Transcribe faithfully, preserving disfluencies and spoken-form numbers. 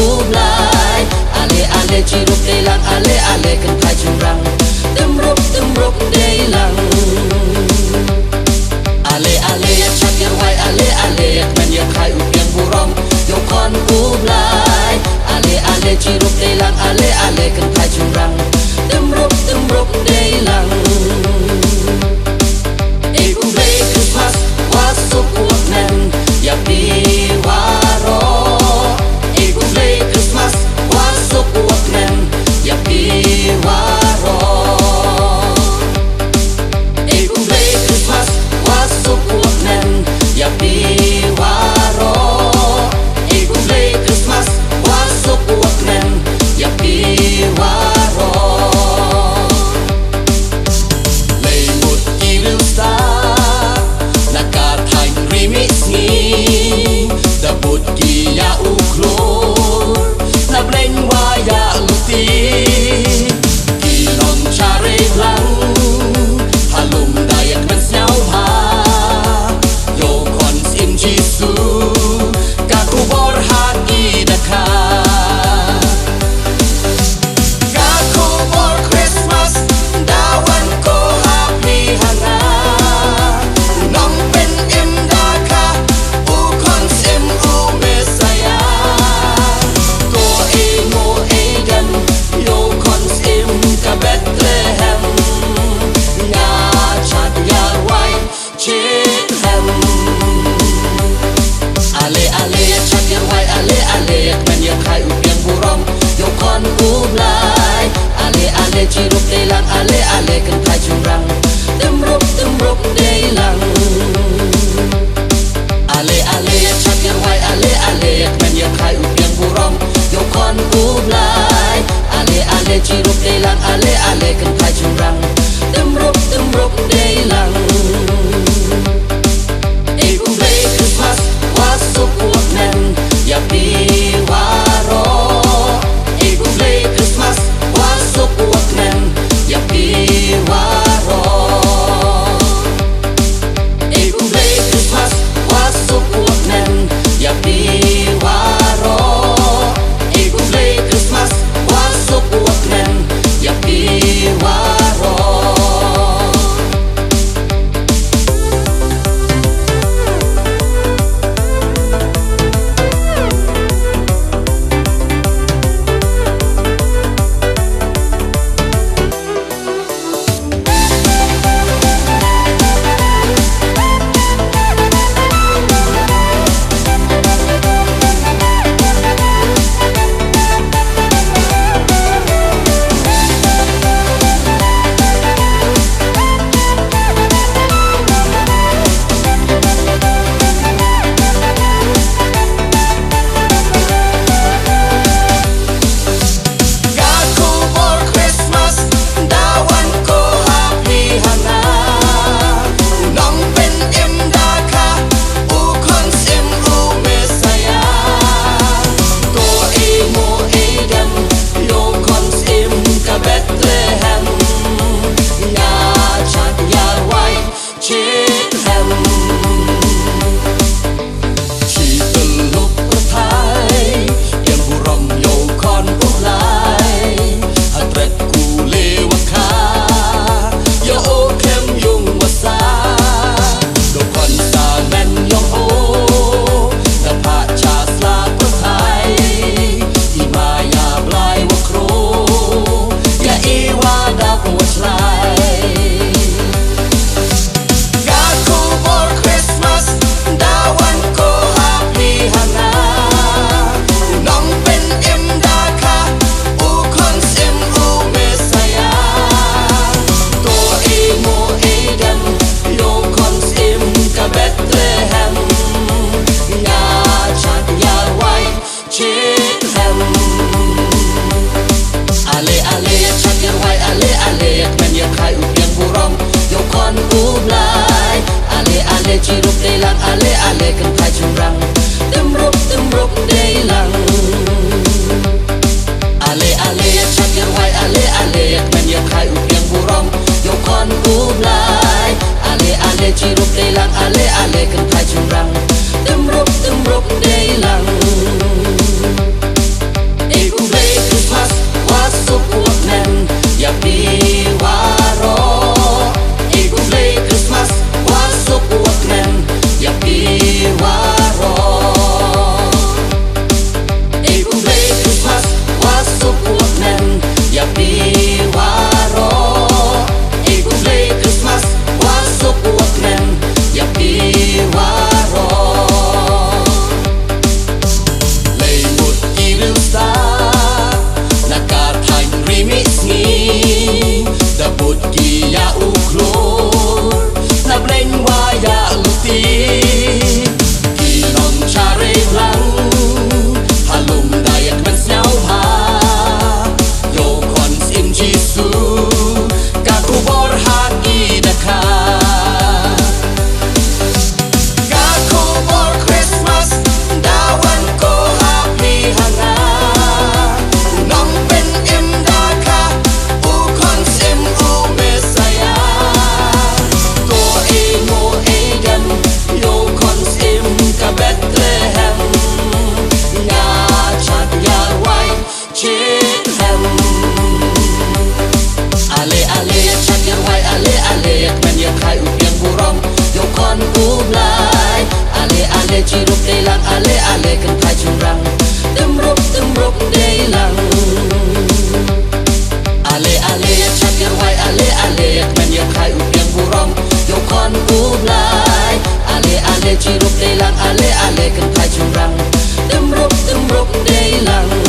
U Blai. Ale ale chirup dei lang, ale ale kynthai shynrang, tymrup tymrup dei lang. Ale ale ïa shad ïa rwai, ale ale ïa kmen ïa khai u piang burom, ïa u khon U Blai. Ale ale chirup dei lang, ale ale kynthai shynrang, tymrup tymrup dei lang. Ei khublei Christmas, wat suk wat kmen ïa phi waroh. Ei khublei Christmas, wat suk wat kmen ïa phi waroh. Ei khublei Christmas, wat suk wat kmen ïa phi waroh. Ei khublei Christmas, wat suk wat kmen ïa phi waroh. Lei mut ki riewstad na ka thaiñ ri mihngi, da bud ki ïa u khlur na bneng wa ïa luti. Ki nongshare blang ha lum da ïa kmen sngewbha ïa u khon syiem Jisu. Ka khubor ha ki da kha, ka khubor Christmas da wan ko ha phi ha nga. Nongpynim da kha u khon syiem u Messiah. Ko ei mo ei dem ïa u khon syiem ka Bethlehem. Nga shad ïa rwai shithem. Ale ale ïa shad ïa rwai, ale ale ïa kmen ïa khai u piang burom ïa u khon U Blai. Ale ale chirup dei lang, ale ale kynthai shynrang, tymrup tymrup dei lang. Ale ale ïa shad ïa rwai, ale ale ïa kmen ïa khai u piang burom ïa u khon U Blai. Ale ale chirup dei lang, ale ale kynthai shynrang, tymrup tymrup dei lang. Ei khublei Christmas, wat suk wat kmen ïa phi waroh. Ei khublei Christmas, wat suk wat kmen ïa phi Rup dei lang ale ale kynthai shynrang. Dum rup dum rup dei lang.